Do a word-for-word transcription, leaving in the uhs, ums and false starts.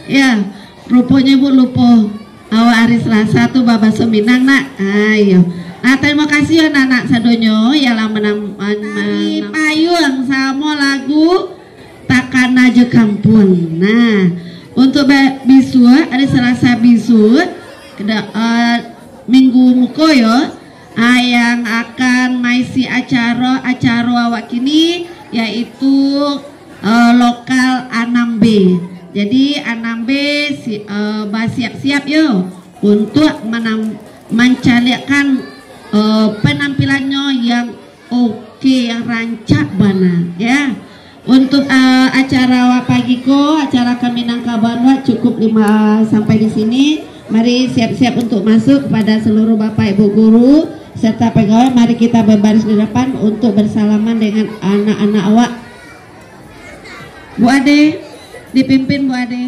Ya, ruponyo Ibu lupo. Awak ari Selasa tu babaso Minang, nak. Ayo. Nah, tarimo kasih yo, anak-anak sadonyo, yang lah manam-, man-, man-, payuang samo lagu Takana jo Kampuang. Nah, untuk ba-, bisuak, ari Selasa bisuak, keda-, eh, minggu muko yo, ah, yang akan maisi acaro, acaro awak kini, yaitu eh, lokal anam B. Jadi anam B si-, eh, basiap-siap yo untuk manam-, mancaliakkan, eh, panampilannyo yang oke, yang rancak bana, ya. Untuk, eh, acara awak pagi ko, acara kami Minangkabau cukup lima sampai di sini. Mari siap-siap untuk masuk kepada seluruh Bapak Ibu guru serta pegawai. Mari kita berbaris di depan untuk bersalaman dengan anak-anak awak. Bu Ade, dipimpin Bu Ade.